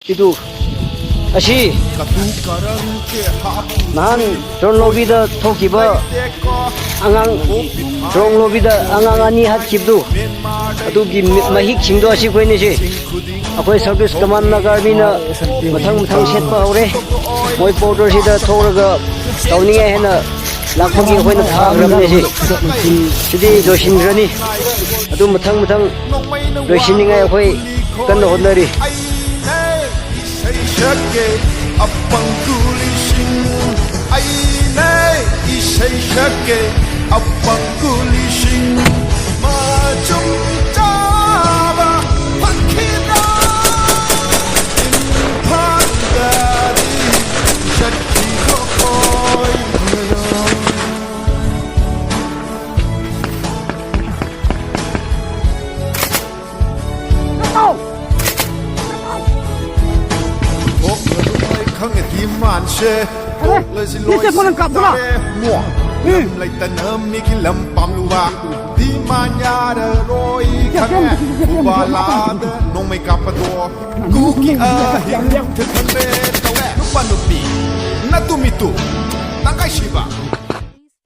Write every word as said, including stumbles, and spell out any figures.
ꯏꯗꯨ ꯑꯁꯤ ꯅꯍꯥꯟ ꯗ꯭ꯔꯣꯟ ꯂꯧꯕꯤꯗ ꯊꯣꯛꯈꯤꯕ ꯑꯉꯥꯡ, ꯗ꯭ꯔꯣꯟ ꯂꯧꯕꯤꯗ ꯑꯉꯥꯡ ꯑꯅꯤ ꯍꯥꯠꯈꯤꯕꯗꯨ, ꯑꯗꯨꯒꯤ ꯃꯤ-, ꯃꯍꯤꯛꯁꯤꯡꯗꯣ ꯑꯁꯤ ꯑꯩꯈꯣꯏꯅꯤꯁꯦ, ꯑꯩꯈꯣꯏ ꯁꯔꯚꯤꯁ ꯀꯃꯥꯟ ꯅꯥꯒꯥ ꯑꯥꯔꯃꯤꯅ ꯃꯊꯪ ꯃꯊꯪ ꯁꯦꯠꯄ ꯍꯧꯔꯦ꯫ ꯃꯣꯏ ꯕꯣꯔꯗꯔꯁꯤꯗ ꯊꯣꯛꯂꯒ ꯇꯧꯅꯤꯡꯉꯥꯏ ꯍꯥꯏꯅ ꯂꯥꯛꯄꯒꯤ ꯑꯩꯈꯣꯏꯅ ꯊꯥꯈ꯭ꯔꯕꯅꯦ ꯁꯤ꯫ ꯁꯤꯗꯤ ꯂꯣꯏꯁꯤꯟꯈ꯭ꯔꯅꯤ꯫ ꯑꯗꯨ ꯃꯊꯪ ꯃꯊꯪ ꯂꯣꯏꯁꯤꯟꯅꯤꯡꯉꯥꯏ ꯑꯩꯈꯣꯏ ꯀꯟꯅ ꯍꯣꯠꯅꯔꯤ꯫ ꯑꯩꯅꯦ ꯏꯁꯩ ꯁꯛꯀꯦ ꯑꯄꯪ ꯀꯨꯂꯤꯁꯤꯡ, ꯑꯩꯅꯦ ꯏꯁꯩ ꯁꯛꯀꯦ ꯑꯄꯪ ꯀꯨꯂꯤꯁꯤꯡ, ꯃꯆꯨꯝ ꯆꯥꯕ ꯐꯛꯈꯤꯗ ꯏꯝꯐꯥꯜꯗꯗꯤ ꯆꯠꯈꯤꯕ ꯑꯣꯏꯒꯦꯔꯥ꯫ ꯊꯣꯛꯂꯔꯣꯏ ꯈꯪꯉꯦ ꯗꯤꯃꯥꯟꯁꯦ꯫ ꯊꯣꯛꯂꯁꯤ ꯂꯣꯏꯁꯤꯟ ꯇꯥꯔꯦ꯫ ꯃꯣ ꯂꯩꯇꯅ ꯃꯤꯒꯤ ꯂꯝ ꯄꯥꯝꯂꯨꯕ ꯗꯤꯃꯥꯟ ꯌꯥꯔꯔꯣꯏ ꯈꯪꯉꯦ꯫ ꯈꯨꯕꯥꯂꯥꯗ ꯅꯣꯡꯃꯩ ꯀꯥꯞꯄꯗꯣ ꯀꯨꯀꯤ ꯑꯍꯤꯡ ꯊꯦꯡꯊꯝꯃꯦ ꯇꯧꯋꯦ꯫ ꯅꯨꯄꯥ ꯅꯨꯄꯤ ꯅꯠꯇꯨ ꯃꯤꯠꯇꯨ ꯇꯪꯈꯥꯏ ꯁꯤꯕ꯫